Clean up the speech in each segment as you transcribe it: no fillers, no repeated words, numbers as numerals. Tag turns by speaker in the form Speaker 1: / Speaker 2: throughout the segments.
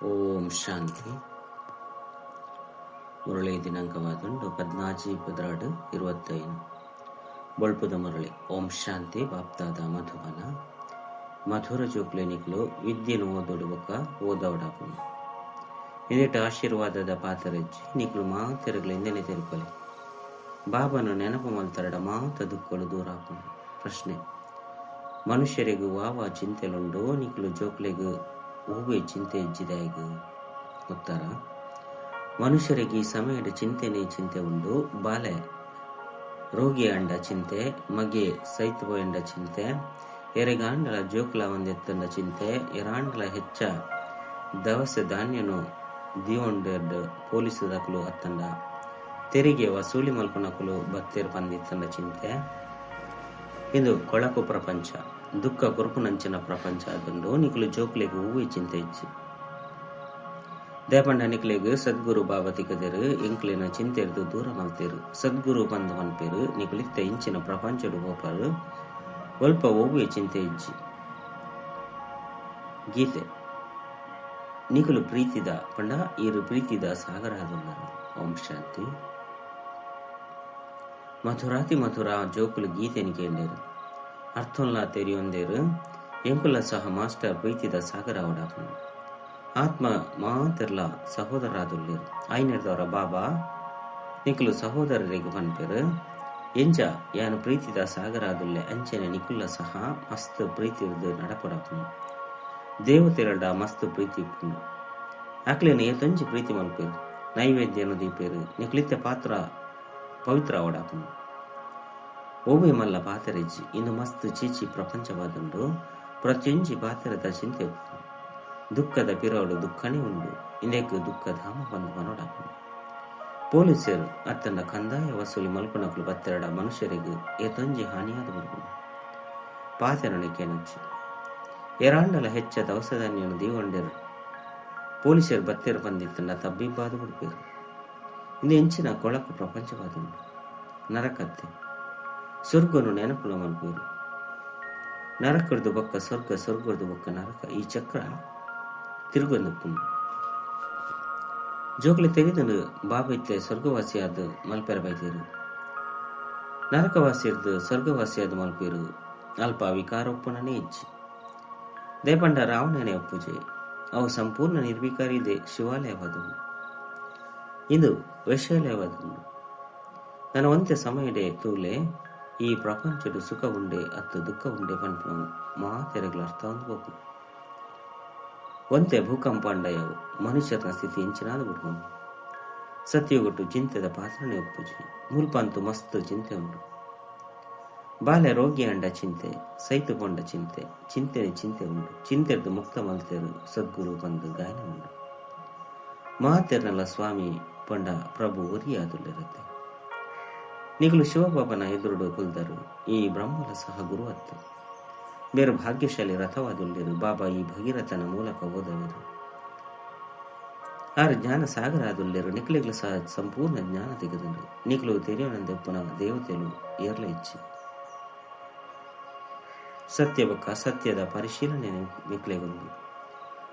Speaker 1: ಓಂ ಶಾಂತಿ. ಮುರಳಿ ದಿನಾಂಕವಾದುಂಡು 14/12/25. ಬೊಳ್ಪುದ ಮುರಳಿ. ಓಂ ಶಾಂತಿ. ಬಾಪ್ತಾದ ಮಧುಬನ ಮಧುರ ಜೋಕ್ಲಿನಿಕ್ಲು ವಿದ್ಯೆನು ಓದೋಡು ಬೊಕ್ಕ ಓದವಡಾಪುನು ಇಂದೆಟ್ ಆಶೀರ್ವಾದದ ಪಾತರಜ್ಜಿ ನಿಕ್ಲು ಮಾತೆರಗ್ಲ ಇಂದೆನೆ ತೆರುಪಲೆ ಬಾಬನ ನೆನಪು ಮಲ್ತರಡ ಮಾತ ದುಃಖಲು ದೂರಾಪುನು. ಪ್ರಶ್ನೆ: ಮನುಷ್ಯರಿಗೂ ವಾವ ಚಿಂತೆಲುಂಡು, ನಿಕ್ಲು ಜೋಕ್ಲೆಗ್ ಓವೆ ಚಿಂತೆ ಇಜ್ಜಿದಾಯಗ್? ಉತ್ತರ: ಮನುಷ್ಯರಿಗೆ ಈ ಸಮಯದ ಚಿಂತೆನೇ ಚಿಂತೆ ಉಂಡು. ಬಾಲೆ ರೋಗಿ ಅಂಡ ಚಿಂತೆ, ಮಗೆ ಸೈತುಪೋಯಂಡ ಚಿಂತೆ, ಎರೆಗಾಂಡಲ ಜೋಕ್ಲ ಒಂದೆತ್ತಂಡ ಚಿಂತೆ, ಎರಾಂಡಲ ಹೆಚ್ಚ ದವಸ ಧಾನ್ಯನು ದಿವೊಂಡೆರ್ಡ್ ಪೊಲೀಸ್ ದಕುಲು ಅತ್ತಂಡ ತೆರಿಗೆ ವಸೂಲಿ ಮಲ್ಪುನಕುಲು ಬತ್ತೆರ್ ಪಂದಿತ್ತಂಡ ಚಿಂತೆ. ಇದು ಕೊಳಕು ಪ್ರಪಂಚ, ದುಃಖ ಕೊರ್ಪುನಂಚಿನ ಪ್ರಪಂಚ ಅದುಂಡು. ನಿಕುಲು ಜೋಕ್ಲೆಗ್ ಹೂವೆ ಚಿಂತೆ ಇಜ್ಜಿ. ದೇಪಂಡ ನಿಕ್ಲೆಗ್ ಸದ್ಗುರು ಬಾಬಾ ತಿಕ್ಕದೆರು, ಎಂಕ್ಲೆನ ಚಿಂತೆರ್ದು ದೂರ ಮಲ್ತೇರು. ಸದ್ಗುರು ಬಂದು ಮನ್ಪೇರು, ನಿಕುಲಿತ್ತ ಇಂಚಿನ ಪ್ರಪಂಚಡು ಪೋಪರು, ಒಲ್ಪ ಒವ್ವೆ ಚಿಂತೆ ಇಜ್ಜಿ. ಗೀತೆ: ನಿಕುಲು ಪ್ರೀತಿದ ಪಂಡ ಈರು ಪ್ರೀತಿದ ಸಾಗರ ಆದುಲ್ಲರು. ಓಂ ಶಾಂತಿ. ಮಥುರಾತಿ ಮಥುರ ಜೋಕುಲು ಗೀತೆನಿ ಕೇಂಡೇರು, ಅರ್ಥಂಲಾ ತೆರಿಯೊಂದೇರು. ಎಂಕುಲ ಸಹ ಮಾಸ್ಟರ್ ಪ್ರೀತಿದ ಸಾಗರ ಅವಡಾಪುನು. ಆತ್ಮ ಮಾತೆರ್ಲ ಸಹೋದರಾದುಲ್ಲೇರು. ಆಯ್ನೆರ್ದವರ ಬಾಬಾ ನಿಕುಲು ಸಹೋದರರಿಗೆ ಪನ್ಪೇರು, ಎಂಜ ಯಾನು ಪ್ರೀತಿದ ಸಾಗರಾದುಲ್ಲೆ ಅಂಚನೆ ನಿಕುಲ ಸಹ ಮಸ್ತ್ ಪ್ರೀತಿರ್ದು ನಡಪಡಾಪುನು. ದೇವತೆರಡ ಮಸ್ತ್ ಪ್ರೀತಿ ಇಪ್ಪುಂಡು. ಆಕ್ಲೇನ ಏತೊಂಜಿ ಪ್ರೀತಿ ಮಲ್ಪೇರು, ನೈವೇದ್ಯನು ದೀಪೇರು. ನಿಕುಲಿತ್ತ ಪಾತ್ರ ಪವಿತ್ರ ಅವಡಾಪುನು. ಒವ್ವೆ ಮಲ್ಲ ಪಾತೆರೆಜ್ಜಿ. ಇಂದು ಮಸ್ತ್ ಚೀಚಿ ಪ್ರಪಂಚವಾದುಂಡು. ಪ್ರತಿಯೊಂಜಿ ಪಾತೆರದ ಚಿಂತೆ ಉಪ್ಪುಂಡು. ದುಃಖದ ಪಿರವಡು ದುಃಖನೇ ಉಂಡು. ಇಂದೆಕ್ ದುಃಖ ಧಾಮ ಬಂದು ಮನೋಡಾಪುಂಡು. ಪೊಲೀಸರು ಅತ್ತಂಡ ಕಂದಾಯ ವಸೂಲಿ ಮಲ್ಪುನಕುಲು ಬತ್ತೆರಡ ಮನುಷ್ಯರಿಗೆ ಏತೊಂಜಿ ಹಾನಿಯಾದ ಬುಡ್ಪುಂಡು. ಪಾತೆರಣಿಕೆ ನೊಚ್ಚಿ ಎರಾಂಡಲ ಹೆಚ್ಚ ದವಸಧಾನ್ಯನು ದೀವಂಡೇರು ಪೊಲೀಸರು ಬತ್ತೆರು ಬಂದಿತ್ತಂಡ ತಬ್ಬಿಬ್ಬಾದು ಬಿಡ್ಪೇರು. ಇಂದು ಎಂಚಿನ ಕೊಳಕು ಪ್ರಪಂಚವಾದುಂಡು. ನರಕತ್ತೆ ಸ್ವರ್ಗನು ನೆನಪುಲ ಮಲ್ಪೇರು. ನರಕರ್ದು ಬೊಕ್ಕ ಸ್ವರ್ಗ, ಸ್ವರ್ಗರ್ದು ಬೊಕ್ಕ ನರಕ, ಈ ಚಕ್ರ ತಿರುಗೊಂದುಪ್ಪುಂಡು. ಜೋಕ್ಲೆ ತೆಗೆದು ಬಾಬೈತೆ ಸ್ವರ್ಗವಾಸಿಯಾದ ಮಲ್ಪೆರ ಬೈತೇರು, ನರಕವಾಸಿರ್ದು ಸ್ವರ್ಗವಾಸಿಯಾದ ಮಲ್ಪೇರು. ಅಲ್ಪ ವಿಕಾರ ಒಪ್ಪುನನೇ ಇಜ್ಜಿ. ದೇಪಂಡ ರಾವಣನೇ ಒಪ್ಪುಜೆ. ಅವು ಸಂಪೂರ್ಣ ನಿರ್ವಿಕಾರಿ they ಶಿವಾಲಯವಾದುಂಡು. ಇದು ವೈಶಾಲ್ಯವಾದುಂಡು. ನನ್ನ ಒಂತೆ ಸಮಯಡೆ ತೂಲೆ ಈ ಪ್ರಪಂಚಡು ಸುಖ ಉಂಡೆ ಅತ್ತು ದುಃಖ ಉಂಡೆ ಪನ್ಪುನ ಮಾತೆರೆಗ್ಲ ಅರ್ಥ ಒಂದು ಬೋಪು. ಒಂತೆ ಭೂಕಂಪ ಅಂಡಯವು ಮನುಷ್ಯನ ಸ್ಥಿತಿ ಇಂಚಿನಾದ ಬಿಡ್ಕೊಂಡು. ಸತ್ಯಗೊಟ್ಟು ಚಿಂತೆದ ಪಾತ್ರನೇ ಒಪ್ಪುಜಿ. ಮುಲ್ಪಂತು ಮಸ್ತ್ ಚಿಂತೆ ಉಂಡು. ಬಾಲೆ ರೋಗಿ ಅಂಡ ಚಿಂತೆ, ಸೈತುಕೊಂಡ ಚಿಂತೆ, ಚಿಂತೆನೆ ಚಿಂತೆ ಉಂಡು. ಚಿಂತೆರ್ದು ಮುಕ್ತ ಮಲ್ತೇರು ಸದ್ಗುರು ಬಂದು ಗಾಯನ ಉಂಡು. ಮಾತೆರ್ನಲ್ಲ ಸ್ವಾಮಿ ಪಂಡ ಪ್ರಭು ಒರಿಯಾದುಲ್ಲಿರುತ್ತೆ. ನಿಕುಲು ಶಿವಬಾಬನ ಎದುರುಡು ಕುಲ್ದರು. ಈ ಬ್ರಹ್ಮಲ ಸಹ ಗುರು ಅತ್ತು. ಬೇರು ಭಾಗ್ಯಶಾಲಿ ರಥವಾದುಲ್ಲಿರು. ಬಾಬಾ ಈ ಭಗೀರಥನ ಮೂಲಕ ಓದವರು. ಆರು ಜ್ಞಾನ ಸಾಗರ ಆದುಲ್ಲೇರು. ನಿಕ್ಲೆಗ್ಲು ಸಹ ಸಂಪೂರ್ಣ ಜ್ಞಾನ ತೆಗೆದುಂಡು. ನಿಕ್ಲು ತೆರೆಯೋನಂದೆಪ್ಪುನ ದೇವತೆಲು ಏರ್ಲ ಇಚ್ಚಿ. ಸತ್ಯ ಬೊಕ್ಕ ಅಸತ್ಯದ ಪರಿಶೀಲನೆ ನಿಕ್ಲೆಗುಂಡು.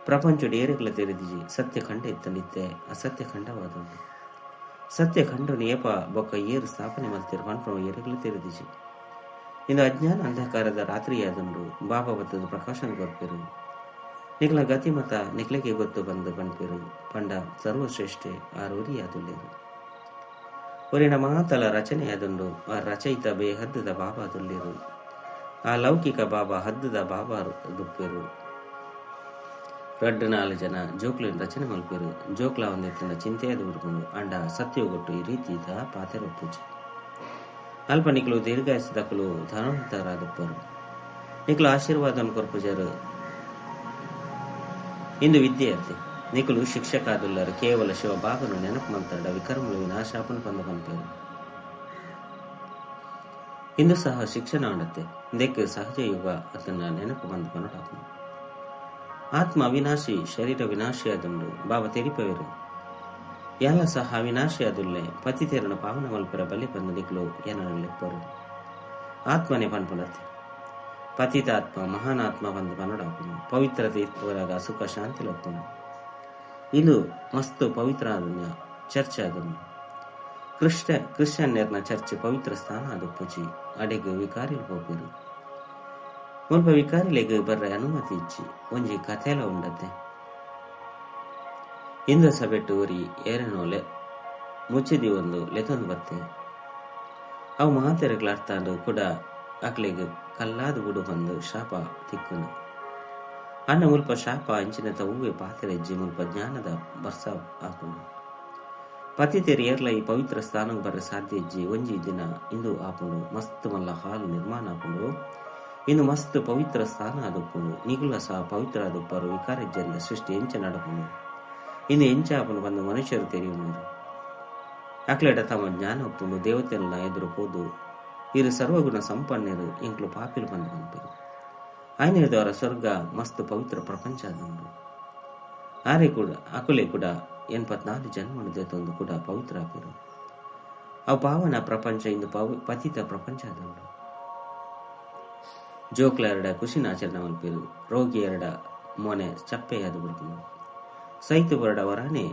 Speaker 1: ಪ್ರಪಂಚಡು ಏರೆಗ್ಲ ತೆರೆದಿಜಿ. ಸತ್ಯ ಖಂಡ ಇತ್ತಂಡಿತ್ತೆ ಅಸತ್ಯ ಖಂಡವಾದುಂಡು. ಸತ್ಯ ಖಂಡನು ಏಪ ಬೊಕ್ಕ ಏರು ಸ್ಥಾಪನೆ ಮಲ್ತಿರು ಪನ್ಪುನ ಏರೆಗ್ಲ ತೆರೆದಿಜಿ. ಇಂದು ಅಜ್ಞಾನ ಅಂಧಕಾರದ ರಾತ್ರಿಯಾದುಂಡು. ಬಾಬಾ ಬತ್ತದ ಪ್ರಕಾಶನ ಕೊರ್ಪೇರು. ನಿಕ್ಲ ಗತಿ ಮತ ನಿಕ್ಲೆಗೆ ಗೊತ್ತು ಬಂದು ಪನ್ಪೇರು. ಪಂಡ ಸರ್ವಶ್ರೇಷ್ಠೆ ಆರೋರಿಯಾದುಲ್ಲೇರು. ಒರಿನ ಮಾತಲ ರಚನೆಯಾದುಂಡು. ಆ ರಚಯಿತ ಬೇಹದ್ದದ ಬಾಬಾ ದುಲ್ಲೇರು. ಆ ಲೌಕಿಕ ಬಾಬಾ ಹದ್ದದ ಬಾಬಾ ದುಪ್ಪೇರು. ರಡ್ಡು ನಾಲು ಜನ ಜೋಕ್ಲಿನ ರಚನೆ ಮಲ್ಪೇರು. ಜೋಕ್ಲ ಒಂದೆತ್ತಿನ ಚಿಂತೆಯಾದ ಬಿಡ್ಕೊಂಡು. ಅಂಡ ಸತ್ಯಗೊಟ್ಟು ಈ ರೀತಿದ ಪಾತೆರ ಪೂಜೆ. ಅಲ್ಪ ನಿಕ್ಲು ದೀರ್ಘಾಯಸದಕಲು ಧನವಂತರಾದಪ್ಪರು. ನಿಕ್ಲು ಆಶೀರ್ವಾದನ ಕೊರ್ಪುಜರು. ಇಂದು ವಿದ್ಯಾರ್ಥಿ ನಿಕುಲು ಶಿಕ್ಷಕಾದುಲ್ಲರು. ಕೇವಲ ಶಿವ ಬಾಬನು ನೆನಪು ಮಲ್ತರಡ ವಿಕರ್ಮಲು ವಿನಾಶಾಪನ ಪಂದ ಪನ್ಪೇರು. ಇಂದು ಸಹ ಶಿಕ್ಷಣ ಆಡತ್ತೆ. ಇದಕ್ಕೆ ಸಹಜ ಯುಗ ಅದನ್ನ ನೆನಪು ಬಂದು ಪನಡಾಪನು. ಆತ್ಮ ಅವಿನಾಶಿ, ಶರೀರ ವಿನಾಶಿಯಾದುಂಡು. ಬಾಬಾ ತೆರಿಪವೇರು. ಯಾಲ ಸಹ ಅವಿನಾಶಿಯಾದುಲ್ಲೆ. ಪತಿತೇರನ ಪಾವನ ಮಲ್ಪೆರ ಬಲಿ ಬಂದು ನಿಕ್ಲು ಏನಲೆಪ್ಪರು. ಆತ್ಮನೆ ಪನ್ಪುನತ್ತೆ. ಪತಿತಾತ್ಮ ಮಹಾನಾತ್ಮ ಬಂದು ಪನಡಾಪುನು. ಪವಿತ್ರತೆ ಇಪ್ಪುವರಾಗ ಸುಖ ಶಾಂತಿ ಲಪ್ಪುನು. ಇಂದು ಮಸ್ತ್ ಪವಿತ್ರ ಆದುಂಡ ಚರ್ಚೆ ಆದುಂಡು. ಕ್ರಿಶ್ಚಿಯನ್ನೆರ್ನ ಚರ್ಚೆ ಪವಿತ್ರ ಸ್ಥಾನ ಆದುಪ್ಪುಜಿ. ಅಡೆಗ್ ವಿಕಾರಿಲು ಪೋಪೆರ್. ಮುಲ್ಪ ವಿಕಾರಿಲೆಗ್ ಬರ್ರೆ ಅನುಮತಿ ಇಜ್ಜಿ. ಒಂಜಿ ಕಥೆಲ ಉಂಡತೆ. ಇಂದ್ರ ಸಭೆಟ್ ಒರಿ ಏರೆನೋಲೆ ಮುಚ್ಚಿದಿ ಒಂದು ಲೆತೊಂದು ಬತ್ತೆ. ಅವು ಮಾತೆರೆಗ್ಲ ಅರ್ಥಾಂಡ್ ಕೂಡ ಅಕ್ಲೆಗ್ ಕಲ್ಲಾದ್ ಬುಡು ಪಂದ್ ಶಾಪ ತಿಕ್ಕುಂಡು. ಆಂಡ ಮುಲ್ಪ ಶಾಪ ಅಂಚಿನತ ಹೂವೆ ಪಾತೆರೆಜ್ಜಿ. ಮುಲ್ಪ ಜ್ಞಾನದ ಬರ್ಸ ಆಪುಂಡು. ಪತಿತೆರ್ ಏರ್ಲ ಈ ಪವಿತ್ರ ಸ್ಥಾನಗ್ ಬರ್ರೆ ಸಾಧ್ಯ ಇಜ್ಜಿ. ಒಂಜಿ ದಿನ ಇಂದು ಆಪುಂಡು. ಮಸ್ತ್ ಮಲ್ಲ ಹಾಲ್ ನಿರ್ಮಾಣ ಆಪುಂಡು. ಇಂದು ಮಸ್ತ್ ಪವಿತ್ರ ಸ್ಥಾನ ಆದುಪ್ಪುಂಡು. ನಿಗುಲ ಸಹ ಪವಿತ್ರ ಆದುಪ್ಪರು. ವಿಕಾರೆಜ್ಜಂದ ಸೃಷ್ಟಿ ಎಂಚ ನಡಪುಂಡು, ಇಂದು ಎಂಚ ಆಪುಂಡು ಪಂದ್ ಮನುಷ್ಯರು ತೆರಿಯುವರು. ಅಕ್ಲೆಡ ತಮ್ಮ ಜ್ಞಾನ ಉಪ್ಪುಂಡು. ದೇವತೆಲ್ಲ ಎದುರು ಪೋದು ಇರು ಸರ್ವಗುಣ ಸಂಪನ್ನೆರು, ಎಂಕ್ಲು ಪಾಪಿಲು ಪಂದ್ ಪನ್ಪೆರು. ಆಯ್ನ ಸ್ವರ್ಗ ಮಸ್ತ್ ಪವಿತ್ರ ಪ್ರಪಂಚ ಆದುಂಡು. ಆರೆ ಕೂಡ ಅಕುಲೆ ಕೂಡ 84 ಜನ್ಮನು ದೇತೊಂದು ಕೂಡ ಪವಿತ್ರ ಆಪೆರು. ಅವು ಪಾವನ ಪ್ರಪಂಚ ಇಂದು ಪತಿತ ಪ್ರಪಂಚ ಆದುಂಡು. ಜೋಕ್ಲೆರಡ ಖುಷಿನ ಆಚರಣೆ ಮಲ್ಪೆರು. ರೋಗಿಯರಡ ಮೊನೆ ಚಪ್ಪೆಯಾದ ಬಿಡ್ಪುಂಡು. ಸೈತು ಬರಡ ವರಾನೆ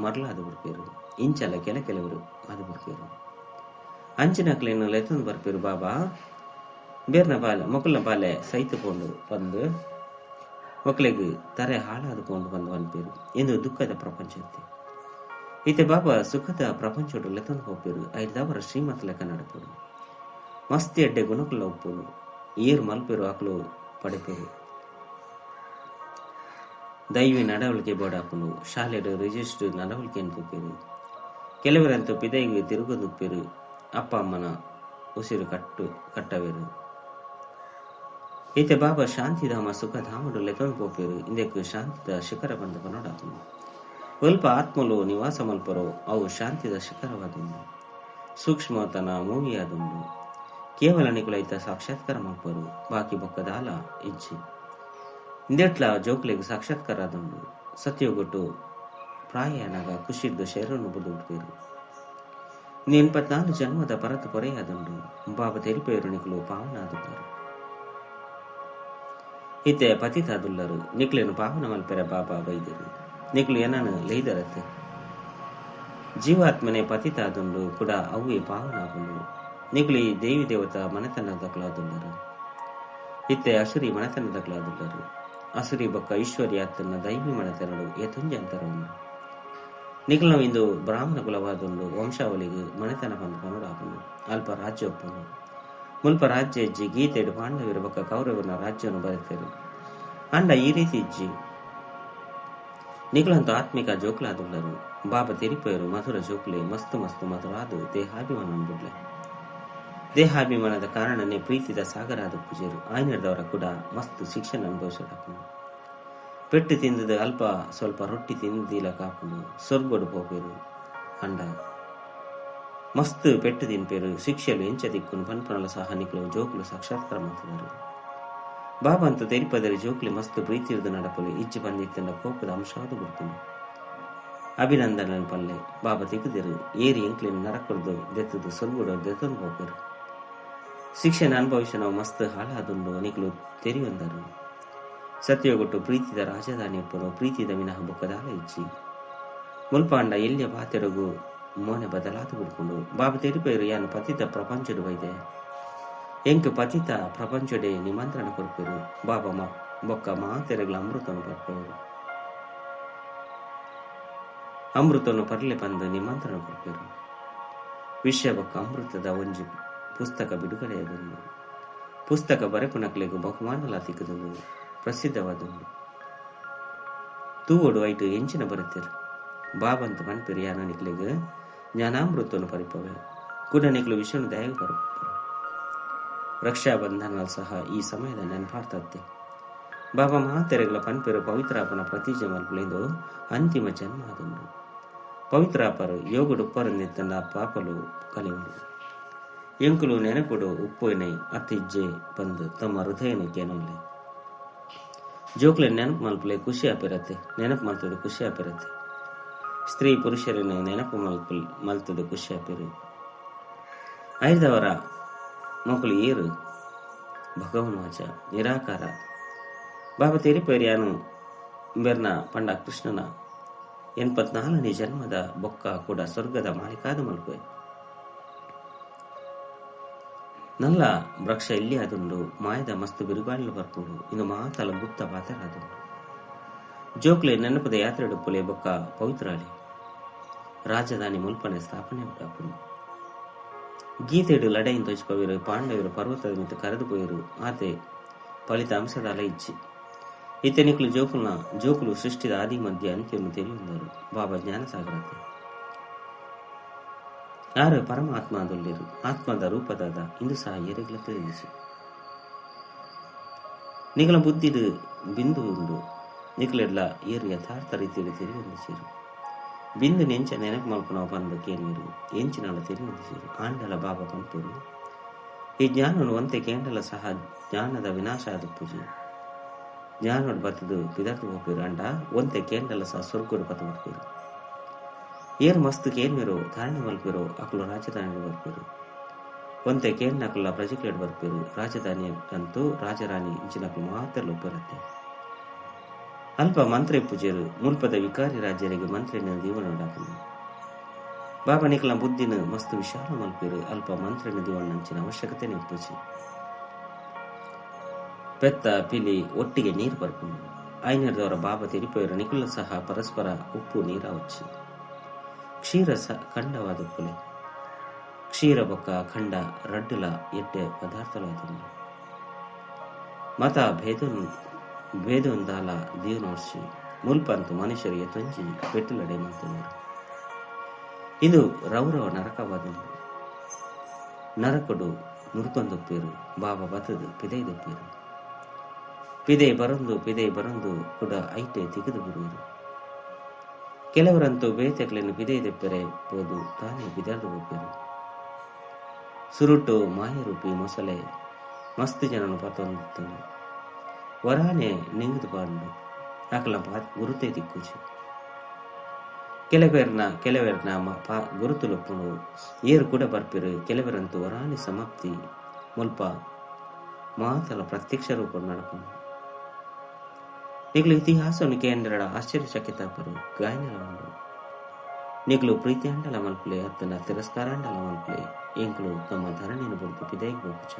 Speaker 1: ಮರಲಾದ ಬಿಡ್ಪೇರು. ಇಂಚಲ ಕೆಲ ಕೆಲವರು ಆದ ಬಿಡ್ಪೇರು. ಅಂಚಿನಕ್ಲೇನು ಲೆತ್ತೊಂದು ಬರ್ಪೇರು. ಬಾಬಾ ಬೇರ್ನ ಬಾಲೆ ಮೊಕಲ್ನ ಬಾಲೆ ಸೈತು ಪೋಂಡು ಬಂದು ಮಕ್ಕಳಿಗೆ ತರೆ ಹಾಳಾದ ಪೋಂಡು ಬಂದು ಅನ್ಪೇರು. ಇಂದು ದುಃಖದ ಪ್ರಪಂಚ ಇತ್ತೆ. ಇತ್ತೆ ಬಾಬಾ ಸುಖದ ಪ್ರಪಂಚೋಡು ಲೆತ್ತೊಂದು ಹೋಗ್ಪೇರು. ಐದವರ ಶ್ರೀಮತ್ ಲೆಕ್ಕ ನಡಪರು. ಮಸ್ತಿ ಎಡ್ಡೆ ಗುಣಕುಲ ಒಪ್ಪುಡು. ಏರು ಮಲ್ಪೇರು ಆಕಲು ಪಡೆಪೇರು. ದೈವಿ ನಡವಳಿಕೆ ಬೋಡಾಪುಂಡು. ಶಾಲೆಡು ರಿಜಿಸ್ಟರ್ ನಡವಳಿಕೆ ಅನ್ಪೇರು. ಕೆಲವರಂತೂ ಪಿದೈಗೆ ತಿರುಗದುಪ್ಪೇರು. ಅಪ್ಪ ಅಮ್ಮನ ಉಸಿರು ಕಟ್ಟವೇರು. ಇತ್ತೆ ಬಾಬಾ ಶಾಂತಿಧಾಮ ಸುಖಧಾಮಡು ಲೆತ್ತೊಂದು ಪೋಪೇರು. ಇಂದಕ್ಕೆ ಶಾಂತಿದ ಶಿಖರ ಬಂದ ಪನೋಡಾಪುಂಡು. ಅಲ್ಪ ಆತ್ಮಲು ನಿವಾಸ ಮಲ್ಪರೋ ಅವು ಶಾಂತಿದ ಶಿಖರವಾದುಂಡು. ಸೂಕ್ಷ್ಮತನ ಮೂವಿಯಾದುಂಡು. ಕೇವಲ ನಿಕುಲೈತ ಸಾಕ್ಷಾತ್ಕಾರ ಮಲ್ಪರು. ಬಾಕಿ ಬೊಕ್ಕದಾಲ ಇಜ್ಜಿ. ಇಂದೆಟ್ಲ ಜೋಕ್ಲೆಗ್ ಸಾಕ್ಷಾತ್ಕಾರ ಆದುಂಡು. ಸತ್ಯಗೊಟ್ಟು ಪ್ರಾಯನಾಗ ಖುಷಿದ್ದು ಶರೀರನ್ನು ಬುದ್ದು ಬಿಡ್ಪೇರು. 84 ಜನ್ಮದ ಪರತು ಪೊರೆಯಾದುಂಡು. ಬಾಬಾ ತೆರಿಪೇರು ನಿಕುಲು ಪಾವನಾದುಲ್ಲರು. ಇತ್ತೆ ಪತಿತಾದುಲ್ಲರು. ನಿಕ್ಲೇನು ಪಾವನ ಮಲ್ಪೆರ ಬಾಬಾ ಬೈದರು. ನಿಕ್ಲು ಏನನು ಲೈದರತ್ತೆ. ಜೀವಾತ್ಮನೆ ಪತಿತಾದುಂಡು ಕೂಡ ಅವೇ ಪಾವನಾಗುಂಡು. ನಿಕ್ಲು ಈ ದೇವಿ ದೇವತಾ ಮನೆತನದಕ್ಲಾದುಲ್ಲರು. ಇತ್ತೆ ಅಸುರಿ ಮನೆತನದಕ್ಲಾದುಲ್ಲರು. ಅಸುರಿ ಬೊಕ್ಕ ಐಶ್ವರ್ಯಾತನ ದೈವಿ ಮನೆತನಡು ಏತೊಂಜಿ ಅಂತರ ಉಂಡು. ನಿಕ್ಲು ಇಂದು ಬ್ರಾಹ್ಮಣ ಕುಲವಾದುಂಡು. ವಂಶಾವಳಿಗೆ ಮನೆತನ ಬಂದು ಪನೋಡಾಪುಂಡು. ಅಲ್ಪ ರಾಜ್ಯ ಒಪ್ಪುಂಡು. ಮುಲ್ಪ ರಾಜ್ಯ ಇಜ್ಜಿ. ಗೀತೆಡು ಪಾಂಡವಿರ ಬೊಕ್ಕ ಕೌರವನ ರಾಜ್ಯವನ್ನು ಬರೆತರು. ಅಂಡ ಈ ರೀತಿ ಇಜ್ಜಿ. ನಿಕುಲಂತ ಆತ್ಮಿಕ ಜೋಕ್ಲಾದುಲ್ಲರು. ಬಾಬಾ ತೆರಿಪೇರು ಮಧುರ ಜೋಕ್ಲೆ ಮಸ್ತು ಮಸ್ತು ಮಧುರಾದು ದೇಹಾಭಿಮಾನ ಬಿಡ್ಲೆ. ದೇಹಾಭಿಮಾನದ ಕಾರಣನೇ ಪ್ರೀತಿದ ಸಾಗರಾದ ಪೂಜೆರು. ಆಯ್ನದವರ ಕೂಡ ಮಸ್ತ್ ಶಿಕ್ಷಣ ಅನುಭವಿಸೋಡಾಪುಂಡು. ಪೆಟ್ಟು ತಿಂದದ ಅಲ್ಪ ಸ್ವಲ್ಪ ರೊಟ್ಟಿ ತಿಂದಿಲ್ಲ ಕಾಪುಂಡು. ಸ್ವರ್ಗೋಡು ಪೋಪೇರು. ಅಂಡ ಮಸ್ತ್ ಪೆಟ್ಟು ತಿನ್ಪೇರು. ಶಿಕ್ಷೆಲು ಎಂಚ ದಿಕ್ಕುನು ಪನ್ಪನಲ ಸಹ ನಿಕುಲು ಜೋಕುಲು ಸಾಕ್ಷಾತ್ಕಾರ ಮಾಡ್ತಿದ್ದಾರೆ. ಬಾಬಾ ಅಂತ ತೆರಿಪದರೆ ಜೋಕ್ಲಿ ಮಸ್ತ್ ಪ್ರೀತಿಯುದ ನಡಪಲು. ಇಜ್ಜಿ ಬಂದಿತ್ತಂಡ ಕೋಪದ ಅಂಶವಾದ ಬಿಡ್ತೀನಿ. ಅಭಿನಂದನ ಪಲ್ಲೆ ಬಾಬಾ ತಿಕ್ಕದಿರು. ಏರಿ ಎಂಕ್ಲಿನ ನರಕೊಡ್ದು ದೆತ್ತದು ಸೊಲ್ಗುಡು ದೆತ್ತೊಂದು ಹೋಗ್ಬೇರು. ಶಿಕ್ಷಣ ಅನುಭವಿಸ ನಾವು ಮಸ್ತ್ ಹಾಳಾದುಂಡು ನಿಕುಲು ತೆರಿಯೊಂದರು. ಸತ್ಯಗೊಟ್ಟು ಪ್ರೀತಿದ ರಾಜಧಾನಿ ಒಪ್ಪನು. ಪ್ರೀತಿದ ವಿನಃ ಬೊಕ್ಕದಾಲ ಇಜ್ಜಿ. ಮುಲ್ಪಾಂಡ ಎಲ್ಲಿಯ ಪಾತೆರಗು ಮೋನೆ ಬದಲಾದ ಬಿಡ್ಕೊಂಡು. ಬಾಬಾ ತೆರಿಪೇರು ಯಾನು ಪತಿತ ಪ್ರಪಂಚಡು ಬೈದೆ. ಎಂಕ್ ಪತಿತ ಪ್ರಪಂಚಡೆ ನಿಮಂತ್ರಣ ಕೊರ್ಪೇರು. ಬಾಬಾ ಬೊಕ್ಕ ಮಾತೆರೆಗಳ ಅಮೃತನು ಪರ್ಪೇರು. ಅಮೃತನು ಪರ್ಲೆ ಬಂದು ನಿಮಂತ್ರಣ ಕೊರ್ಪೇರು. ವಿಷಯ ಬೊಕ್ಕ ಅಮೃತದ ಒಂಜಿ ಪುಸ್ತಕ ಬಿಡುಗಡೆಯಾದುಂಡು. ಪುಸ್ತಕ ಬರೆಪುನಕ್ಲೆಗ್ ಬಹುಮಾನಲ ತಿಕ್ಕುದುಂಡು. ಪ್ರಸಿದ್ಧವಾದುಂಡು. ತೂವೊಡು ಐಟು ಎಂಚಿನ ಬರೆತೇರು. ಬಾಬಂತ ಪನ್ಪೇರು ಯಾನ ನಿಕ್ಲೆಗ್ ಜ್ಞಾನಾಮೃತನು ಪರಿಪವೆ. ಕೂಡ ನಿಕ್ಲು ವಿಷಯನು ದಯ ಬರುತ್ತಾರೆ. ರಕ್ಷಾಬಂಧನ ಸಹ ಈ ಸಮಯದ ನೆನಪಾಡ್ತತ್ತೆ. ಬಾಬಾ ಮಹಾತೆರೆಗಳ ಪನ್ಪೇರು ಪವಿತ್ರಾಪನ ಪ್ರತಿಜ್ಞೆ ಮಲ್ಪುಲೆಂದು ಅಂತಿಮ ಜನ್ಮ ಆದುಂಡು. ಪವಿತ್ರಾಪರು ಯೋಗಡು ಉಪ್ಪರಂದಿತ್ತಂಡ ಪಾಪಲು ಕಲಿಯುಂಡು. ಎಂಕುಲು ನೆನಪುಡು ಉಪ್ಪುನೈ ಅತ್ತಿಜ್ಜೆ ಬಂದು ತಮ್ಮ ಹೃದಯನ ಕೇನೊಲ್ಲೆ. ಜೋಕ್ಲೆ ನೆನಪು ಮಲ್ಪಲೆ ಖುಷಿ ಆಪಿರತ್ತೆ. ನೆನಪು ಮಲ್ತದು ಖುಷಿ ಆಪಿರತ್ತೆ. ಸ್ತ್ರೀ ಪುರುಷರನ್ನು ನೆನಪು ಮಲ್ತದು ಖುಷಿ ಆಪಿರು. ಐದವರ ಮಕ್ಕಳು ಏರು ಭಗವನ್ ವಾಚ ನಿರಾಕಾರ. ಬಾಬಾ ತೆರಿಪೇರು ಯಾನು ಬೆರ್ನ ಪಂಡ ಕೃಷ್ಣನ 84ನೇ ಜನ್ಮದ ಬೊಕ್ಕ ಕೂಡ ಸ್ವರ್ಗದ ಮಾಲೀಕಾದ ಮಲ್ಪೆ. ನಲ್ಲ ವೃಕ್ಷ ಇಲ್ಲಿ ಆದುಂಡು ಮಾಯದ ಮಸ್ತು ಬಿರುಗಾಳಿಲು ಬರ್ಪುಂಡು. ಇಂದು ಮಾತಲ ಗುಪ್ತ ಪಾತೆರಾದುಂಡು. ಜೋಕ್ಲೆ ನೆನಪದ ಯಾತ್ರೆ ಪುಲೆ ಬೊಕ್ಕ ಪವಿತ್ರಾಳಿ ರಾಜಧಾನಿ ಮುಲ್ಪನೆ ಸ್ಥಾಪನೆ ಆಪುಂಡು. ಗೀತೆಡು ಲಡೈನ್ ತೋಚಿಪವಿರು ಪಾಂಡವರು ಪರ್ವತದ ಮಿತ್ತು ಕರೆದು ಪೋಯಿರು. ಆತೆ ಫಲಿತಾಂಶದ ಅಲ ಇಚ್ಚಿ ಇತ್ತೆ ನಿಕ್ಲು ಜೋಕುಲ್ನ ಜೋಕುಲು ಸೃಷ್ಟಿದ ಆದಿ ಮಧ್ಯ ಅಂತ್ಯವನ್ನು ತಿಳಿಯುವರು. ಬಾಬಾ ಜ್ಞಾನಸಾಗರತೆ ಯಾರು ಪರಮಾತ್ಮದಲ್ಲಿರು ಆತ್ಮದ ರೂಪದಾದ ಇಂದು ಸಹ ಏರೆಗ್ಲ ತಿಳಿಸಿ. ನಿಗಳ ಬುದ್ಧಿಡು ಬಿಂದು ಉಂಡು ನಿಕ್ಲೆಡ್ಲ ಏರು ಯಥಾರ್ಥ ರೀತಿಯಲ್ಲಿ ತಿಳಿಯೊಂದು ಸೇರು. ಬಿಂದು ನೆಂಚ ನೆನಪು ಮಲ್ಪುನವು ಪಂದು ಕೇನ್ವಿರು ಎಂಚಿನಾಳ ತಿಳಿಯೊಂದು ಸೇರು. ಆಂಡಲ ಬಾಬಾ ಪಂಪುರು ಈ ಜ್ಞಾನನು ಒಂತೆ ಕೇಂಡಲ ಸಹ ಜ್ಞಾನದ ವಿನಾಶ ಆದ ಪೂಜೆ. ಜ್ಞಾನೋಡು ಬತ್ತದು ಪಿದರ್ದು ಹೋಗ್ಪಿರು ಅಂಡ ಒಂತೆ ಕೇಂಡಲ ಸಹ ಸ್ವರ್ಗೋಡು ಬತ್ತು ಬಿಡ್ಪಿರು. ಏರು ಮಸ್ತ್ ಕೇನ್ವಿರು ಧಾರಣೆ ಮಲ್ಪಿರು ಅಕುಲು ರಾಜಧಾನಿ ಬರ್ಪಿರು. ಒಂತೆ ಕೇನ್ನಕುಲ ಪ್ರಜೆಕ್ಲೆಡ್ ಬರ್ಪಿರು. ರಾಜಧಾನಿ ಅಂತೂ ರಾಜರಾಣಿ ಇಂಚಿನಕುಲು ಮಾತ್ರ ಒಪ್ಪರತ್ತೆ. ಅಲ್ಪ ಮಂತ್ರಿ ಪೂಜೆರು ಮುಲ್ಪದ ವಿಕಾರಿ ರಾಜ್ಯರಿಗೆ ಮಂತ್ರಿನ ದೀವನಡಾಪನು. ಬಾಬಾ ನಿಕಲ ಬುದ್ಧಿನ ಮಸ್ತ್ ವಿಶಾಲ ಮಲ್ಪಿರು. ಅಲ್ಪ ಮಂತ್ರಿನ ದಿವಣ್ಣಂಚಿನ ಅವಶ್ಯಕತೆ ಪೂಜೆ. ಪೆತ್ತ ಪಿಲಿ ಒಟ್ಟಿಗೆ ನೀರು ಬರ್ಪುಂಡು. ಐನರ್ದವರ ಬಾಬಾ ತಿರಿಪೋಯರು ನಿಕುಲ ಸಹ ಪರಸ್ಪರ ಉಪ್ಪು ನೀರಾವಚ್ಚು. ಕ್ಷೀರ ಖಂಡವಾದ ಪುಲೆ ಕ್ಷೀರ ಬೊಕ್ಕ ಖಂಡ ರಡ್ಡುಲ ಎಡ್ಡೆ ಪದಾರ್ಥಲಾದುಂಡು. ಮತ ಭೇದೊಂದಾಲ ದೇವನೋರ್ಸಿ ಮುಲ್ಪಂತು ಮನುಷ್ಯರಿಗೆ ತೊಂಜಿ ಪೆಟ್ಟುಲಡೆ ಮಂತುವರು. ಇದು ರೌರವ ನರಕವಾದುಂಡು. ನರಕಡು ಮುರುಕೊಂದುಪ್ಪೇರು ಬಾಬಾ ಬತ್ತದು ಪಿದೈದುಪ್ಪೇರು. ಪಿದೆ ಬರಂದು ಪಿದೆ ಬರಂದು ಕೂಡ ಐಟೆ ತಿಗದು ಬಿಡುವರು. ಕೆಲವರಂತೂ ಬೇತೆಕ್ಲೆನ್ನು ಪಿದೈದೆಪ್ಪರೆ ಪೋದು ತಾನೇ ಬಿದಾರ್ದು ಹೋಗ್ಬೇರು. ಸುರುಟು ಮಾಯರೂಪಿ ಮೊಸಳೆ ಮಸ್ತ್ ಜನನು ಪತ್ತೊಂದಿತ್ತನು. ವರಾನೆ ನಿಂಗದು ಪಾಂಡು ಆಕಲ ಗುರುತೇ ದಿಕ್ಕುಚು. ಕೆಲವೆರ್ನ ಕೆಲವೆರ್ನ ಗುರುತುಲುಪ್ಪುಂಡು. ಏರು ಕೂಡ ಬರ್ಪಿರು. ಕೆಲವರಂತೂ ವರಾನೆ ಸಮಾಪ್ತಿ ಮುಲ್ಪ ಮಾತಲ ಪ್ರತ್ಯಕ್ಷ ರೂಪ ನಡಪುಂಡು. ನಿಗ್ಲು ಇತಿಹಾಸವನ್ನು ಕೇಂದ್ರ ಆಶ್ಚರ್ಯಚಕಿತಾಪರು ಗಾಯನಲ ಉಂಡು. ನಿಗ್ಲು ಪ್ರೀತಿಯಾಂಡಲ ಮಲ್ಪಲೆ ಅತ್ತನ ತಿರಸ್ಕಾರಾಂಡಲ ಮಲ್ಪಲೆ ಎಂಕ್ಲು ತಮ್ಮ ಧರಣಿಯನ್ನು ಬುಡ್ದು ಪಿದೈಗೆ ಹೋಗುಚ.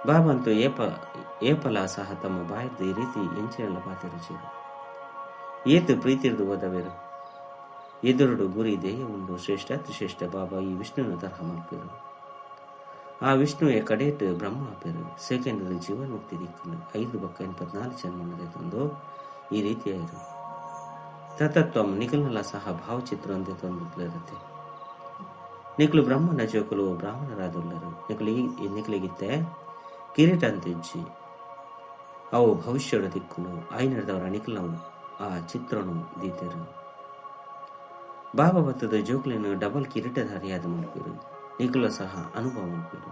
Speaker 1: ಬಾಬಂತು ಏಪಲ ಸಹ ತಮ್ಮ ಬಾಯಿರ್ದು ಈ ರೀತಿ ಎಂಚಿನೆಲ್ಲ ಪಾತಿರುಚಿರು. ಏತು ಪ್ರೀತಿರ್ದು ಓದವೇರು. ಎದುರುಡು ಗುರಿ ದೇಹ ಉಂಡು. ಶ್ರೇಷ್ಠ ಅತಿಶ್ರೇಷ್ಠ ಬಾಬಾ ಈ ವಿಷ್ಣುವಿನ ತರಹ ಮಲ್ಪೇರು. ಆ ವಿಷ್ಣುವೆ ಕಡೇಟ್ ಬ್ರಹ್ಮ ಆಪೇರು. ಸೆಕೆಂಡ್ ಜೀವನ್ಮುಕ್ತಿ ದಿಕ್ಕುಂಡು. 5 ಬೊಕ್ಕ 84 ಜನ್ಮನದೆ ತಂದು ಈ ರೀತಿಯಾಯಿರು. ತತತ್ವಂ ನಿಖಲ್ನಲ ಸಹ ಭಾವಚಿತ್ರ ಅಂತೆ ತಂದಿರುತ್ತೆ. ನಿಕ್ಲು ಬ್ರಹ್ಮನ ಜೋಕುಲು ಬ್ರಾಹ್ಮಣರಾದುಲ್ಲರು. ನಿಕ್ಲಿಗಿತ್ತೆ ಕಿರೀಟ ಅಂತಿಜ್ಜಿ ಅವು ಭವಿಷ್ಯದ ದಿಕ್ಕುನು. ಐನರ್ದವರ ನಿಖಲ್ನವು ಆ ಚಿತ್ರನು ದೀತರು. ಬಾಬಾ ಬತ್ತದ ಜೋಕ್ಲಿನ ಡಬಲ್ ಕಿರೀಟಧಾರಿಯಾದ ಮಲ್ಪಿರು. ನಿಖಲ ಸಹ ಅನುಭವ ಮಲ್ಪಿರು.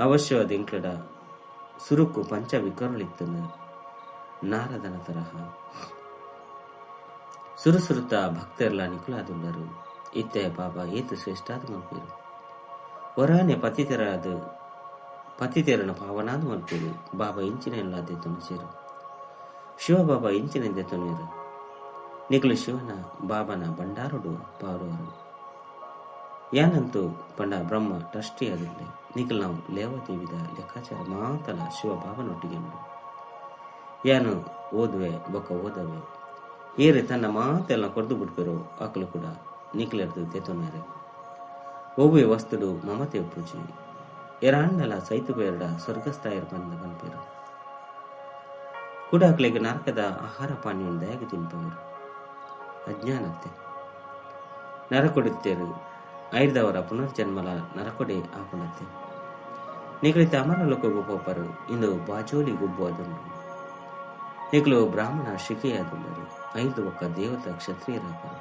Speaker 1: ಅವಶ್ಯವಾದ ಎಂಕ್ಲಡ ಸುರುಕು ಪಂಚ ವಿಕರಳಿತ್ತಂದು ನಾರದನ ತರಹ ಸುರುಸುರುತ ಭಕ್ತರ್ಲ ನಿಖಲಾದುಲ್ಲರು. ಇತ್ತೆ ಬಾಬಾ ಏತು ಶ್ರೇಷ್ಠಾದ ಮಲ್ಪಿರು. ವರಾನೆ ಪತಿತೆರನ ಪಾವನಾದ ಮಲ್ಪಿರು. ಬಾಬಾ ಇಂಚಿನ ಎಲ್ಲಾದೆ ತುಣುಚೇರು. ಶಿವಬಾಬಾ ಇಂಚಿನಿಂದ ತುಣಿಯರು. ನಿಖಲು ಶಿವನ ಬಾಬನ ಭಂಡಾರುಡು ಪಾಡುವರು. ಯಾನಂತೂ ಪಂಡ ಬ್ರಹ್ಮ ಟ್ರಸ್ಟಿ ಆದುಲ್ಲೆ. ನಿಖಲ್ ನಾವು ಲೇವಾದೇವಿದ ಲೆಕ್ಕಾಚಾರ ಮಾತಲ ಶಿವ ಬಾಬನೊಟ್ಟಿಗೆ ಉಂಡು. ಯಾನು ಓದುವೆ ಬೊಕ್ಕ ಓದವೆ ಏರು ತನ್ನ ಮಾತೆಲ್ಲ ಕೊರ್ದು ಬಿಡ್ಪೇರು. ಅಕಲು ಕೂಡ ನಿಖಲೆರ್ದು ತೆತೊನೇರೆ. ಒವ್ವೆ ವಸ್ತುಡು ಮಮತೆ ಪೂಜಿ ಎರಾಂಡಲ ಸೈತು ಬೇರಡ ಸ್ವರ್ಗಸ್ಥಾಯರ್ ಬಂದ ಬಂಪೇರು. ಕುಡಾಕ್ಲೆಗ್ ನರಕದ ಆಹಾರ ಪಾನೀಯ ದಯಾಗ ತಿನ್ಪವರು. ಅಜ್ಞಾನತ್ತೆ ನರಕೊಡುತ್ತೇರು. ಐರ್ದವರ ಪುನರ್ಜನ್ಮಲ ನರಕೊಡೆ ಆಪುಣತ್ತೆ. ನಿಕಲಿತ ಅಮರ ಲೋಕಗು ಪೋಪರು. ಇಂದು ಬಾಜೋಲಿ ಗುಬ್ಬು ಅದುಂಡು. ನಿಕಲು ಬ್ರಾಹ್ಮಣ ಶಿಖೆಯಾದುಲ್ಲರು. 5 ಒಕ್ಕ ದೇವತಾ ಕ್ಷತ್ರಿಯರಾಪರು.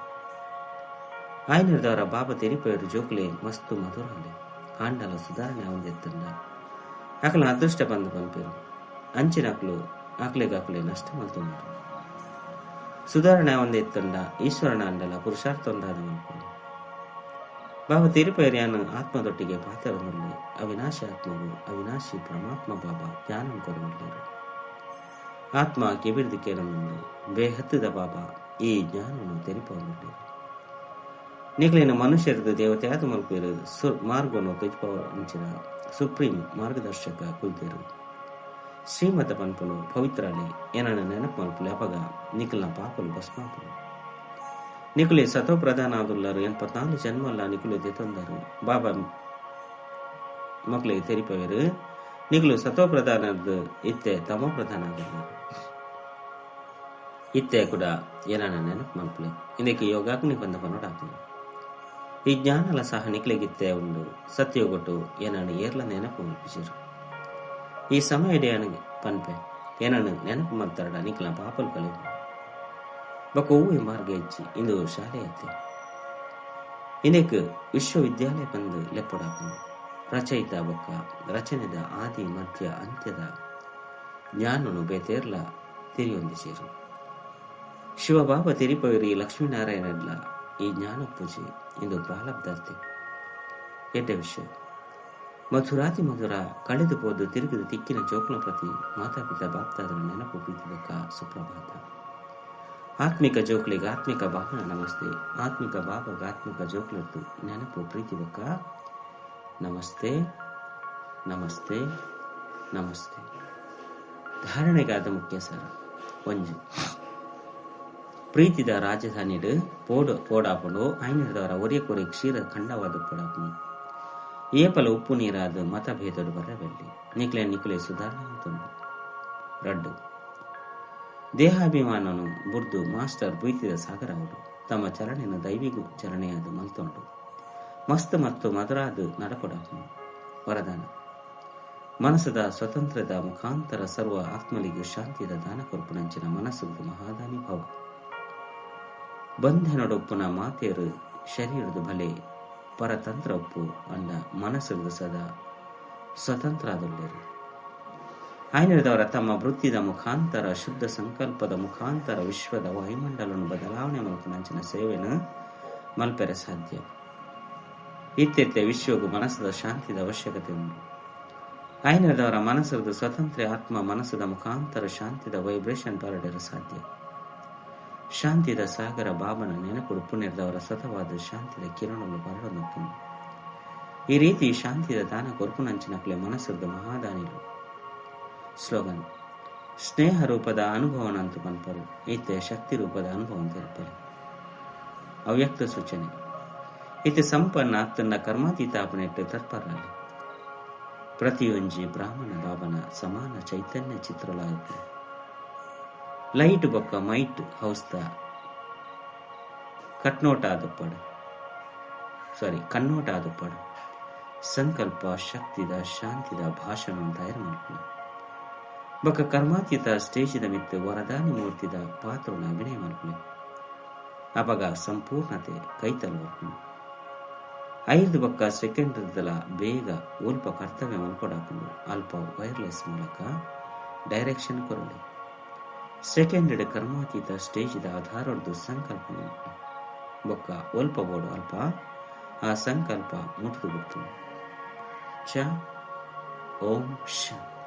Speaker 1: ಆಯ್ನರ್ದವರ ಬಾಬಾ ತೆರಿಪೇರು ಜೋಕ್ಲೆ ಮಸ್ತು ಮಧುರಾಲೆ ಆಂಡಲ ಸುಧಾರಣೆ ಅವಂದೆತ್ತಂಡ ಅಕಲ ಅದೃಷ್ಟ ಬಂದು ಪನ್ಪೇರು. ಅಂಚಿನ ಅಕ್ಲು ಆಕ್ಲೆಗಾಕ್ಲೆ ನಷ್ಟ ಮಲ್ತೊಂದರು. ಸುಧಾರಣೆ ಅವಂದೆತ್ತಂಡ ಈಶ್ವರನ ಅಂಡಲ ಪುರುಷಾರ್ಥ ಒಂದಾದ ಮಲ್ಪುಂಡು. ಬಾಬಾ ತಿರುಪೇರ್ಯಾನು ಆತ್ಮದೊಟ್ಟಿಗೆ ಪಾತ್ರವನ್ನುಳ್ಳೆ ಅವಿನಾಶಿ ಆತ್ಮವು ಅವಿನಾಶಿ ಪರಮಾತ್ಮ ಬಾಬಾ ಜ್ಞಾನ ಕೊರನುಳ್ಳೇರು. ಆತ್ಮ ಕೆಬಿರ್ದಿಕ್ಕೇನೊಂದು ಬೇಹತ್ತದ ಬಾಬಾ ಈ ಜ್ಞಾನವನ್ನು ತೆರಿಪವನು. ನಿಕ್ಲಿನ ಮನುಷ್ಯರದ ದೇವತೆ ಆದ ಮಲ್ಪೇರು ಮಾರ್ಗವನ್ನು ತೆಜಪವರ ಸುಪ್ರೀಂ ಮಾರ್ಗದರ್ಶಕ ಕುಲ್ತೇರು. ಶ್ರೀಮತ ಪನ್ಪುನು ಪವಿತ್ರಾಲೆ ಏನನ್ನ ನೆನಪು ಮಲ್ಪುಲೆ ಅಪಗ ನಿಖಲ್ನ ಪಾಪಲು ಭಸ್ಮಾಪುಲು. ನಿಕುಲೆ ಸತೋ ಪ್ರಧಾನ ಆದುಲ್ಲರು 84 ಜನ್ಮಲ್ಲ ನಿಕುಲೆ ತಂದರು. ಬಾಬಾ ಮಕ್ಕಳಿಗೆ ತೆರಿಪವೇರು ನಿಕುಲು ಸತೋ ಪ್ರಧಾನದ್ದು ಇತ್ತೆ ತಮೋ ಪ್ರಧಾನ ಆದುಲ್ಲರು. ಇತ್ತೆ ಕೂಡ ಏನನ್ನ ನೆನಪು ಮಲ್ಪುಲೆ ಇದಕ್ಕೆ ಯೋಗಾಗ್ನಿ ಬಂದ ಪನ್ನೋಡಾಪುಲು. ಈ ಜ್ಞಾನಲ ಸಹ ನಿಕ್ಲೆಗಿತ್ತೆ ಉಂಡು ಸತ್ಯೋಗೊಟ್ಟು ಏನನ್ನು ಏರ್ಲ ನೆನಪು ಮಲ್ಪಿಸಿರು. ಈ ಸಮಯ ಪನ್ಪೆ ಏನನ್ನು ನೆನಪು ಮಲ್ತಾರಡ ನಿಕ್ಲ ಪಾಪಲು ಕಲಿವು ಬೊಕ್ಕ ಹೂವು ಮಾರ್ಗ ಹೆಚ್ಚಿ ಇಂದು ಶಾಲೆ ಐತೆ. ಇದಕ್ಕೆ ವಿಶ್ವವಿದ್ಯಾಲಯ ಬಂದು ಲೆಪ್ಪಡಾಪುಂಡು. ರಚಯಿತ ಬೊಕ್ಕ ರಚನೆದ ಆದಿ ಮಧ್ಯ ಅಂತ್ಯದ ಜ್ಞಾನನು ಬೇತೇರ್ಲ ತಿರಿಯೊಂದಿಸೇರು. ಶಿವಬಾಬಾ ತಿರಿಪವಿರಿ ಲಕ್ಷ್ಮೀನಾರಾಯಣಡ್ಲ ಈ ಜ್ಞಾನ ಪೂಜೆ ಇಂದು ಪ್ರಾಲಬ್ಧಾರ್ತಿ ಎಡ್ಡೆ ವಿಷಯ. ಮಧುರಾತಿ ಮಧುರ ಕಳೆದು ಪೋದು ತಿರುಗಿದ ತಿಕ್ಕಿನ ಜೋಕ್ನ ಪ್ರತಿ ಮಾತಾಪಿತಾ ಬಾಪ್ತಾದರ ನೆನಪು ಪ್ರೀತಿ ಸುಪ್ರಭಾತ. ಆತ್ಮಿಕ ಜೋಕ್ಲಿಗೆ ಆತ್ಮಿಕ ಬಾಬನ ನಮಸ್ತೆ. ಆತ್ಮಿಕ ಬಾಬಾಗ ಆತ್ಮಿಕ ಜೋಕ್ಲದ್ದು ನೆನಪು ಪ್ರೀತಿ ಬೊಕ್ಕ ನಮಸ್ತೆ ನಮಸ್ತೆ ನಮಸ್ತೆ. ಧಾರಣೆಗಾದ ಮುಖ್ಯ ಸರ ಒಂಜಿ ಪ್ರೀತಿದ ರಾಜಧಾನಿಡು ಪೋಡು ಪೋಡಾಪುಂಡು ಐನದವರ ಒರಿಯ ಕೊರಿ ಕ್ಷೀರ ಖಂಡವಾದ ಪೋಡಾಪುಂಡು. ಏಪಲ ಉಪ್ಪು ನೀರಾದ ಮತಭೇದಡು ಬರಬೆಲ್ಲಿ ನಿಕ್ಲೆ ನಿಕುಲೆ ಸುಧಾರಣೆ ಅಂತುಂಡು. ರಡ್ಡು ದೇಹಾಭಿಮಾನನು ಬುರ್ದು ಮಾಸ್ಟರ್ ಪ್ರೀತಿದ ಸಾಗರವರು ತಮ್ಮ ಚಲನೆಯನ್ನು ದೈವಿಗೂ ಚಲನೆಯಾದ ಮಲ್ತೊಂಡು ಮಸ್ತ್ ಮತ್ತು ಮಧುರಾದ ನಡಪಡಾಪುಂಡು. ವರದಾನ ಮನಸ್ಸದ ಸ್ವತಂತ್ರದ ಮುಖಾಂತರ ಸರ್ವ ಆತ್ಮಲಿಗೆ ಶಾಂತಿದ ದಾನ ಕೊರ್ಪುನಂಚಿನ ಮನಸ್ಸು ಮಹಾದಾನಿ ಭವ. ಬಂಧನೊಡೊಪ್ಪುನ ಮಾತೆಯರು ಶರೀರದ ಬಲೆ ಪರತಂತ್ರ ಒಪ್ಪು ಅಂಡ ಮನಸ್ಸು ಸದಾ ಸ್ವತಂತ್ರ ಆದುಳ್ಳರು. ಆಯ್ನದವರ ತಮ್ಮ ವೃತ್ತಿದ ಮುಖಾಂತರ ಶುದ್ಧ ಸಂಕಲ್ಪದ ಮುಖಾಂತರ ವಿಶ್ವದ ವಾಯುಮಂಡಲವನ್ನು ಬದಲಾವಣೆ ಮಲ್ಪುನಂಚಿನ ಸೇವೆಯನ್ನು ಮಲ್ಪೆರೆ ಸಾಧ್ಯ. ಇತ್ಯರ್ಥ ವಿಶ್ವಗೂ ಮನಸ್ಸದ ಶಾಂತಿದ ಅವಶ್ಯಕತೆ ಉಂಟು. ಆಯ್ನದವರ ಮನಸ್ಸದ ಸ್ವತಂತ್ರ ಆತ್ಮ ಮನಸ್ಸದ ಮುಖಾಂತರ ಶಾಂತಿದ ವೈಬ್ರೇಷನ್ ಪರಡಲು ಸಾಧ್ಯ. ಶಾಂತಿದ ಸಾಗರ ಬಾಬನ ನೆನಪುಡು ಪುಣ್ಯದವರ ಸತವಾದ ಶಾಂತಿದ ಕಿರಣಲು ಪರಡೊಂದು. ಈ ರೀತಿ ಶಾಂತಿದ ದಾನ ಕೊರ್ಪುನಂಚಿನಕ್ಲೆ ಮನಸ್ಸದ ಮಹಾದಾನಿಲು. ಸ್ಲೋಗನ್: ಸ್ನೇಹ ರೂಪದ ಅನುಭವನಂತು ಪನ್ಪರು ಇತ್ತೆ ಶಕ್ತಿ ರೂಪದ ಅನುಭವ ಅಂತ ಇರ್ಪರು. ಅವ್ಯಕ್ತ ಸೂಚನೆ: ಇತ್ತೆ ಸಂಪನ್ನ ತನ್ನ ಕರ್ಮಾತೀತ ಅಪನೆಟ್ಟು ತತ್ಪರಲಿ. ಪ್ರತಿಯೊಂಜಿ ಬ್ರಾಹ್ಮಣ ಬಾಬನ ಸಮಾನ ಚೈತನ್ಯ ಚಿತ್ರಲಾಗುತ್ತೆ. ಲೈಟ್ ಬೊಕ್ಕ ಮೈಟ್ ಹೌಸ್ದ ಕಟ್ನೋಟ ಆದುಪ್ಪಡು ಸಾರಿ ಕಣ್ಣೋಟ ಆದುಪ್ಪಡು. ಸಂಕಲ್ಪ ಶಕ್ತಿದ ಶಾಂತಿದ ಭಾಷಣ ತಯಾರು ಮಾಡ್ಕೊಂಡು ಬೊಕ್ಕ ಕರ್ಮಾತೀತ ಸ್ಟೇಜಿದ ಮಿತ್ತು ವರದಾನಿ ಮೂರ್ತಿದ ಪಾತ್ರನ ಅಭಿನಯ ಮಾಡ್ಕೊಳ್ಳಿ. ಅಪಗ ಸಂಪೂರ್ಣತೆ ಕೈತಲ್ ಬರ್ಕೊಂಡು 5 ಬೊಕ್ಕ ಸೆಕೆಂಡ್ದಲ ಬೇಗ ಒಲ್ಪ ಕರ್ತವ್ಯ ಮಲ್ಪಡಾಕೊಂಡು ಅಲ್ಪ ವೈರ್ಲೆಸ್ ಮೂಲಕ ಡೈರೆಕ್ಷನ್ ಕೊರೊಲಿ. ಸೆಕೆಂಡ್ ಕರ್ಮಾತೀತ ಸ್ಟೇಜಿದ ಆಧಾರದ್ದು ಸಂಕಲ್ಪ ಬೊಕ್ಕ ಒಲ್ಪ ಬೋಡು ಅಲ್ಪ ಆ ಸಂಕಲ್ಪ ಮುಟ್ದು ಬಿಡ್ತು. ಚ ಓಂ ಶಾಂತಿ.